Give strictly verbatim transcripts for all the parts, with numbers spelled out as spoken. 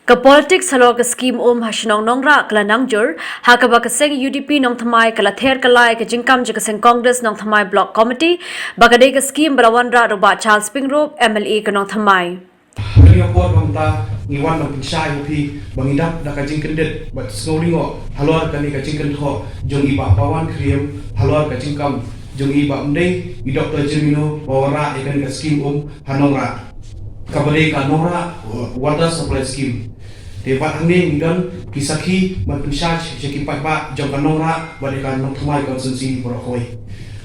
Ka politics halor ka skim um ha shnong Nongrah ka la nang jur, ha kaba ka seng U D P Nongthymmai ka la ther ka la ïa ka jingkam jong ka seng Congress Nongthymmai Block Committee ba ka dei ka skim ba la wanrah da u Bah Charles Pyngrope, M L A ka Nongthymmai. Hynrei ha por ba mynta ngi wan ban pynshai ïa phi ba ngi dap da ka jingkyndit bad sngewlyngngoh halor kane ka jingkynthoh jong i Bah Pawan Khyriem halor ka jingkam jong i ba ym dei i Doktor Jemino ba wanrah ïa kane ka skim um ha Nongrah, kaba dei ka Nongrah Water Supply Scheme. Te bad hangne ngi don ki sakhi ban pynshai sha ki paidbah jong ka Nongrah bad ïa ka Nongthymmai constituency baroh kawei.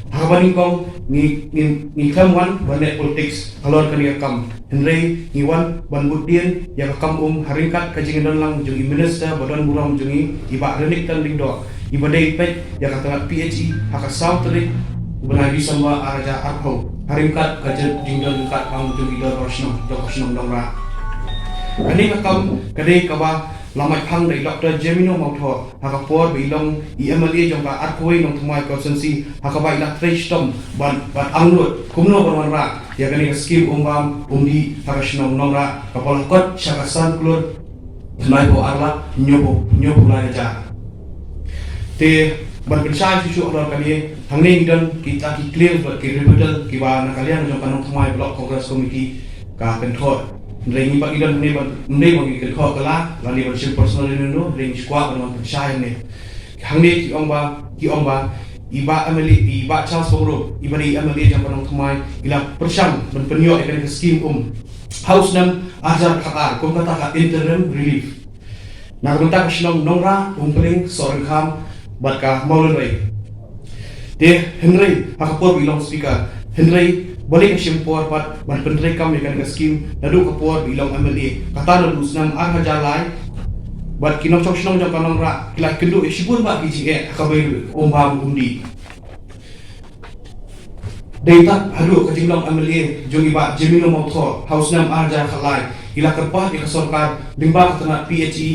Ha kaba nyngkong ngi ngi ngi khlem wan ban leh politics halor kane ka kam. Hynrei ngi wan ban bud dien ïa ka kam um ha ryngkat ka jingdon lang jong i minister ba don burom jong i, i Bah Renikton Lyngdoh, i ba dei peit ïa ka tnat P H E ha ka saw tarik u bnai December ar hajar arphew ha ryngkat ka jingdon ryngkat lang jong i Dorbar Shnong jong ka shnong Nongrah. Kane ka kam ka dei kaba la mait phang da i Doktor Jemino Mawthoh ha ka por ba i long i M L A jong ka arphew wei Nongthymmai constituency, ha kaba i la trei shitom ban ban angnud kumno ban wanrah ïa kane ka skim um bam um dih ha ka shnong Nongrah kaba la kot sha ka san klur khyndai phew ar lak hynñiew phew hynñiew phew lai hajar. Te ban pynshai shuh shuh halor kane, hangne ngi don kita ki claims bad ki rebuttal kiba na ka liang jong ka Nongthymmai Block Congress Committee ka kynthoh. Hynrei ngi pat ngi don hangne ban ym dei ba ngi kynthoh kylla lane ban shim personal ïa uno uno, hynrei ngi shu kwah ban wan pynshai hangne. Hangne ki ong ba ki ong ba i Bah M L A, i Bah Charles Pyngrope, i ba dei M L A jong ka Nongthymmai, i la pyrshang ban pynïoh ïa kane ka skim um ha u snem ar hajar khatar kum kata ka interim relief na ka bynta ka shnong Nongrah, Umpling, Sohryngkham bad ka Mawlynrei. Te hynrei ha ka por ba i long speaker, hynrei balei ka shim por pat ban pyntreikam ïa kane ka skim naduh ka por ba i long M L A, kata naduh u snem ar hajar lai. Bad ki nongshong shnong jong ka Nongrah ki la kynduh ïa shibun bha ki jingeh ha kaba ïadei um bam um dih. Dei tang haduh ka jinglong M L A jong i Bah Jemino Mawthoh ha u snem ar hajar khatlai, i la kyrpad ïa ka sorkar lyngba ka tnat P H E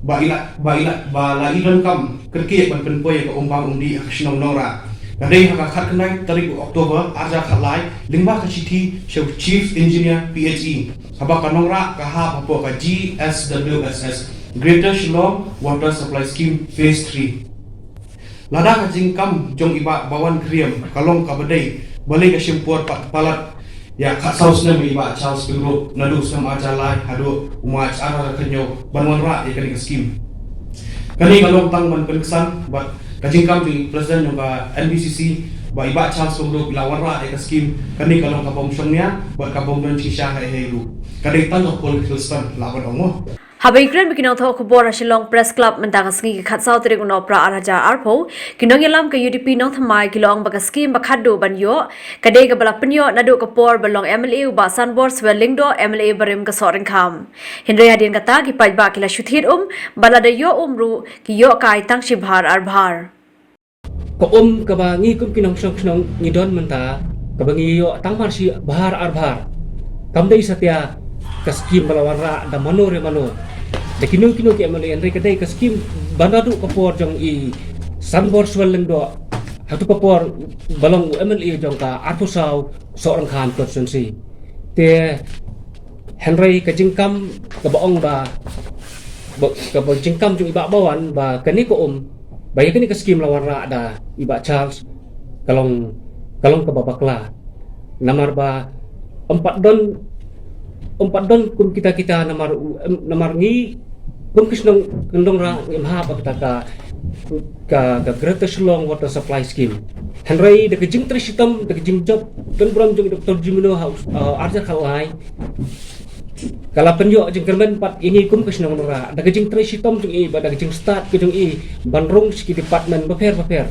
ba i la ba i la ba la i donkam kyrkieh ban pynpoi ïa ka um bam um dih ha ka shnong Nongrah. Ka dei ha ka khatkhyndai tarik u October ar hajar khatlai lyngba ka shithi sha u Chief Engineer P H E, haba ka Nongrah ka hap hapoh ka G S W S S, Greater Shillong Water Supply Scheme Phase three. Lada ka jingkam jong i Bah Pawan Khyriem ka long kaba dei, balei ka shim por pat palat ïa khatsaw snem ïa i Bah Charles Pyngrope, naduh u snem ar hajar lai haduh u March ar hajar khathynñiew, ban wanrah ïa kane ka skim? Kane ka long tang ban pynksan bad ka jingkam jong i President jong ka N B C C ba i Bah Charles Pyngrope i la wanrah ïa ka skim. Kane ka long ka bym shongnia bad ka bym don jingshisha haei haei ruh. Ka dei tang ka political stunt, lah ban ong mo. Haba ïakren bad ki nongthoh khubor ha Shillong Press Club mynta ka sngi, ka khatsaw tarik u Nohprah ar hajar arphew, ki nongïalam ka U D P Nongthymmai ki la ong ba ka skim ba khatduh ban ïoh ka dei kaba la pynïoh naduh ka por ba long M L A u Bah Sanbor Swell Lyngdoh, M L A barim ka Sohryngkham. Hynrei hadien kata ki paidbah ki la shu thied um ba lada ïoh um ruh ki ïoh kai tang shi bhar ar bhar. Ka um kaba ngi kum ki nongshong shnong ngi don mynta, kaba ngi ïoh tang mar shi bhar ar bhar, kam dei satia ka skim ba la wanrah da mano re mano, da kino kino ki M L A, hynrei ka dei ka skim ba naduh ka por jong i Sanbor Swell Lyngdoh haduh ka por ba long u M L A jong ka arphew saw Sohryngkham constituency. Te hynrei ka jingkam kaba ong ba, ba kaba jingkam jong i Bah Pawan ba kane ka um, ba ïa kane ka skim la wanrah da i Bah Charles, ka long ka long kaba bakla. Namar ba ym pat don ym pat don kum kita kita, namar u- em, namar ngi kum ki shnong Nongrah ngim hap ha kata ka ka, ka Greater Shillong Water Supply Scheme. Hynrei da ka jingtrei shitom, da ka jingjop don burom jong i Doktor Jemino ha u- uh, ar hajar khatlai, ka la pynïoh jingkyrmen pat ïa ngi kum ka shnong Nongrah da ka jingtrei shitom jong i bad da ka jingstad ka jong i ban rung sha ki department bapher bapher.